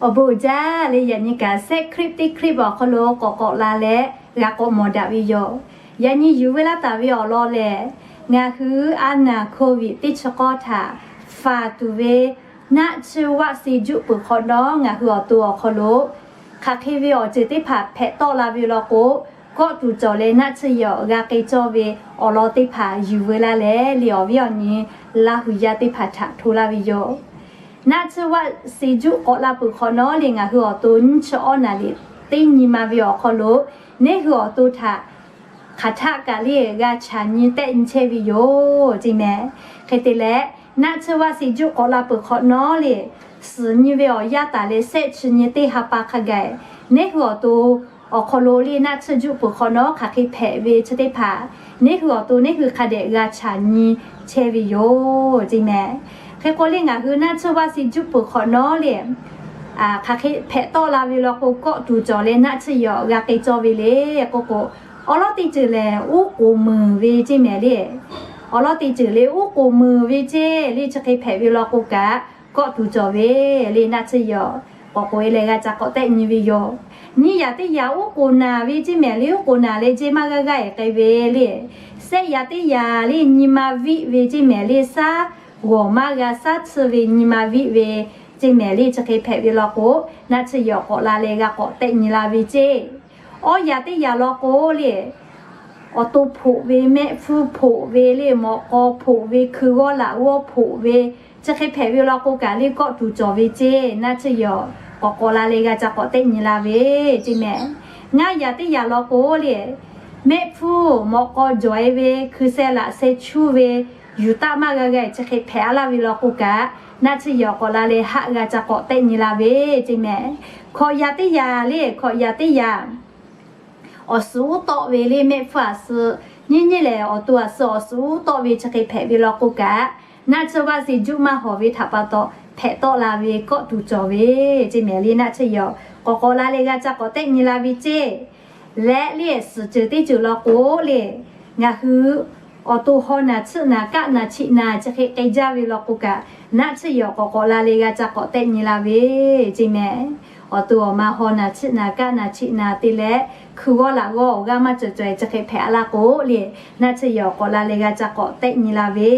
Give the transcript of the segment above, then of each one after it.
Awˬ bon uiˍ jaˇ le. Yaꞈ nyi kaꞈ sehˆ คลิป teˇ คลิป awˬ hk'aw lo k'awꞈ k'awꞈ la leh g'a k'awꞈ mawˬ daꞈ ve yoˬ. Yaꞈ nyi yuˬ ve laˇ taˍ ve awˬ lawn lehˬ, ngaˬ hui a naˍ โควิด teˇ chi k'awˇ htaꞈ faˍ tuˬ ve naˆ tsuhˇ vaˆ se juˆ peuˬ hk'awꞈ nawˉ, ngaˬ hui awˬ to awˬ hk'aw lo hk'aˬ hk'e ve awˬ ceuˬ teˇ hpaˍ hpehꞈ tawˆ la ve law k'o, kawˆ tuˬ cawˬ leh naˆ tsuhˇ yehˬ g'a k'ai cawˇ ve awˬ lawn teˇ hpaˍ yuˬ ve laˇ leh le, awˬ viˉ awˬ nyi Laˇ huˍ yaˇ teˇ hpaˍ htaꞈ hto laˇ ve yoˬ. Naˆ tsuhˇ vaˆ se juˆ k'awꞈ la peuˬ hk'awꞈ nawˉ le, ngaˬ hui awˬ to nyiˇ chi awˇ naˍ liꞈ teˇ nyi ma ve awˬ hk'aw lo, neˇ hui awˬ to htaꞈ hk'aˬ htaˆ kaꞈ le g'a chaꞈ nyi tehˆ nyi chehˇ ve yoˬ ceˇ mehˍ. Hk'e te leh, naˆ tsuhˇ vaˆ se juˆ k'awꞈ la peuˬ hk'awꞈ nawˉ le, suhˍ nyi ve awˬ yaˇ taˍ leh sehˆ chi nyi teˇ ha pa hk'a gaˬ, neˇ hui awˬ to awˬ hk'aw lo le naˆ tsuhˇ juˆ peuˬ hk'awꞈ nawˉ hk'aˬ hk'e hpehꞈ ve chi teˇ hpaˍ, neˇ hui awˬ to neˇ hui hk'a dehꞈ g'a chaꞈ nyi chehˇ ve yoˬ ceˇ mehˍ. Hk'e k'o le, ngaˬ hui naˆ tsuhˇ vaˆ se juˆ peuˬ hk'awꞈ nawˉ le, hk'aˬ hk'e hpehꞈ tawˆ la ve law k'o, kawˆ tuˬ cawˬ leh naˆ tsuhˇ yehˬ g'a k'ai cawˇ ve le k'oˆ k'o, awˬ lawn teˇ ceuˬ lehˬ uˉ k'oˍ meuˍ ve ceˇ mehˍ le. Awˬ lawn teˇ ceuˬ le uˉ k'oˍ meuˍ ve ceˇ le, chi hk'e hpehꞈ ve law k'o kaꞈ, kawˆ tuˬ cawˬ ve le naˆ tsuhˇ yehˬ k'awꞈ k'oꞈ e leh g'a ca k'awꞈ tehˆ nyi ve yoˬ. Nyiˇ yaꞈ teˇ yaꞈ uˉ k'oˍ naˍ ve ceˇ mehˍ le, uˉ k'oˍ naˍ leh jehˇ maˇ g'aˇ g'aˇ e k'ai ve le. Sehˆ yaꞈ teˇ yaꞈ le nyi ma viˆ ve ceˇ mehˍ le, shaˉ g'awˬ maˇ g'a shaˉ tsuhˇ ve nyi ma viˆ ve ceˇ mehˍ le, chi hk'e hpehꞈ ve law k'o, naˆ tsuhˇ yehˬ k'awꞈ la leh g'a k'awꞈ tehˆ nyi la ve ceˇ. Awˇ yaꞈ teˇ yaꞈ law k'o le, awˬ to hpoꞈ ve, mehˆ hpfuhˇ hpoꞈ ve le, mawꞈ k'aw hpoꞈ ve, hkui g'awˇ laꞈ g'awˇ hpoꞈ ve, chi hk'e hpehꞈ ve law k'o kaꞈ le kawˆ tuˬ cawˬ ve ceˇ, naˆ tsuhˇ yehˬ k'awꞈ k'awꞈ la leh g'a ca k'awꞈ tehˆ nyi la ve ceˇ mehˍ. Ngaˇ yaꞈ teˇ yaꞈ law k'o le, mehˆ hpfuhˇ mawꞈ k'aw jawˬ e ve, hkui sheh laꞈ sheh chuˇ ve, yuˬ taˆ maˇ g'a g'a chi hk'e hpehꞈ a laˇ ve law k'o kaꞈ, naˆ tsuhˇ yehˬ k'awꞈ la leh haˆ g'a ca k'awꞈ tehˆ nyi la ve ceˇ mehˍ. Hkawꞈ yaꞈ teˇ yaꞈ le, hkawꞈ yaꞈ teˇ yaꞈ awˬ suhˍ uˉ tawˆ ve le, mehˆ hpfuhˇ aˬ suh nyiˇ nyiˇ lehˬ, awˬ to aˬ suh awˬ suhˍ uˉ tawˆ ve chi hk'e hpehꞈ ve law k'o kaꞈ, naˆ tsuhˇ vaˆ se juˆ maˇ hawˬ ve htaꞈ pa taw hpehꞈ tawˆ la ve kawˆ tuˬ cawˬ ve ceˇ mehˍ le, naˆ tsuhˇ yehˬ k'awꞈ k'awꞈ la leh g'a ca k'awꞈ tehˆ nyi la ve ceˇ. Leh le suhˍ ceuˬ teˇ ceuˬ law k'o le, ngaˬ hui awˬ to haw naˬ tsuhˆ naˬ kaˆ naˬ chiꞈ naˬ chi hk'e k'ai jaˇ ve law k'o kaꞈ, naˆ tsuhˇ yehˬ k'awꞈ k'awꞈ la leh g'a ca k'awꞈ tehˆ nyi la ve ceˇ mehˍ. Awˬ to awˬ ma haw naˬ tsuhˆ naˬ kaˆ naˬ chiꞈ naˬ te leh, hkui g'awˇ laꞈ g'awˇ awˬ g'aˇ maˇ cawˬ cawˬ e chi hk'e hpehꞈ a laˇ k'o le, naˆ tsuhˇ yehˬ k'awꞈ la leh g'a ca k'awꞈ tehˆ nyi la ve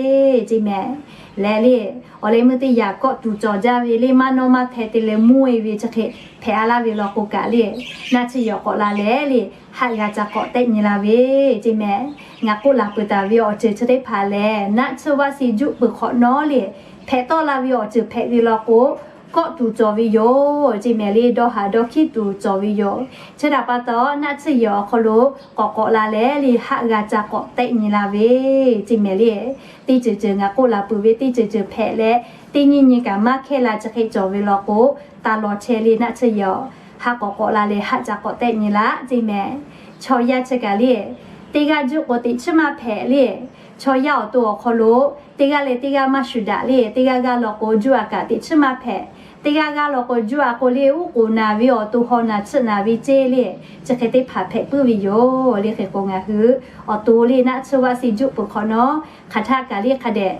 ceˇ mehˍ. Leh le, awˬ leh meuˇ teˇ yaꞈ kawˆ tuˬ cawˬ jaˇ ve le, maˇ nawˇ maˇ hteh te leh mvuhˇ e ve chi hk'e hpehꞈ a laˇ ve law k'o kaꞈ le, naˆ tsuhˇ yehˬ k'awꞈ la leh le, haˆ g'a ca k'awꞈ tehˆ nyi la ve ceˇ mehˍ. Ngaˬ k'oˆ laˬ peuˬ taˍ ve awˬ ceuˬ chi teˇ hpaˍ lehˬ, naˆ tsuhˇ vaˆ se juˆ peuˬ hk'awꞈ nawˉ le, hpehꞈ tawˆ la ve awˬ ceuˬ hpehꞈ ve law k'o, kawˆ tuˬ cawˬ ve yoˬ ceˇ mehˍ le, dawˇ haˍ dawˇ hkiˉ tuˬ cawˬ ve yoˬ. Chi htaꞈ pa taw, naˆ tsuhˇ yehˬ awˬ hk'aw lo k'awꞈ k'awꞈ la leh le, haˆ g'a ca k'awꞈ tehˆ nyi la ve ceˇ mehˍ le. Teˇ ceuˬ ceuˬ ngaˬ k'oˆ laˬ peuˬ ve teˇ ceuˬ ceuˬ hpehꞈ leh, teˇ nyiˇ nyi kaꞈ maˇ hkehˇ la chi hk'e cawˬ ve law k'o, taˇ lawˬ chehˇ le, naˆ tsuhˇ yehˬ haˆ k'awꞈ k'awꞈ la leh haˆ ca k'awꞈ tehˆ nyi la ceˇ mehˍ. Chaw yaˇ chi kaꞈ le, teˇ g'aˇ juˆ k'o teꞈ chiˉ maˇ hpehꞈ le. Chaw yaˇ awˬ to awˬ hk'aw lo teˇ g'aˇ leh teˇ g'aˇ maˇ shuˍ daꞈ le, teˇ g'aˇ g'aˇ law k'o juˇ a kaꞈ teꞈ chiˉ maˇ hpehꞈ. Teˇ g'aˇ g'aˇ law k'o juˇ a k'o le, uˉ k'oˍ naˬ ve awˬ to haw naˬ tsuhˆ naˬ ve ceˇ le, chi hk'e teˇ hpaˍ hpehꞈ puiˉ ve yoˬ le. Hk'e k'o ngaˬ hui awˬ to le naˆ tsuhˇ vaˆ se juˆ peuˬ hk'awꞈ nawˉ, hk'aˬ htaˆ kaꞈ le hk'a dehꞈ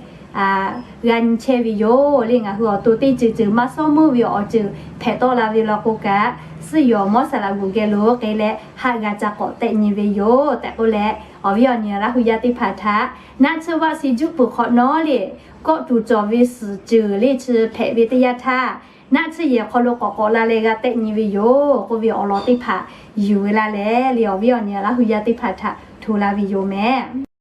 g'a nyi chehˇ ve yoˬ le. Ngaˬ hui awˬ to teˇ ceuˬ ceuˬ maˇ sawˉ meuˇ ve awˬ ceuˬ hpehꞈ tawˆ la ve law k'o kaꞈ, suhˉ yawˬ mawˉ saˍ laꞈ g'uˬ geh lo k'ai leh haˆ g'a ca k'awꞈ tehˆ nyi ve yoˬ tehꞈ k'oˆ leh, awˬ viˉ awˬ nyi Laˇ huˍ yaˇ teˇ hpaˍ htaꞈ naˆ tsuhˇ vaˆ se juˆ peuˬ hk'awꞈ nawˉ le, kawˆ tuˬ cawˬ ve suhˍ ceuˬ le chi hpehꞈ ve teˇ yanˇ htaˇ, naˆ tsuhˇ yehˬ hk'aw lo k'awꞈ k'awꞈ la leh g'a tehˆ nyi ve yoˬ k'oˆ ve awˬ lawn teˇ hpaˍ yuˬ ve laˇ leh le, awˬ viˉ awˬ nyi Laˇ huˍ yaˇ teˇ hpaˍ htaꞈ hto la ve yoˬ mehˍ.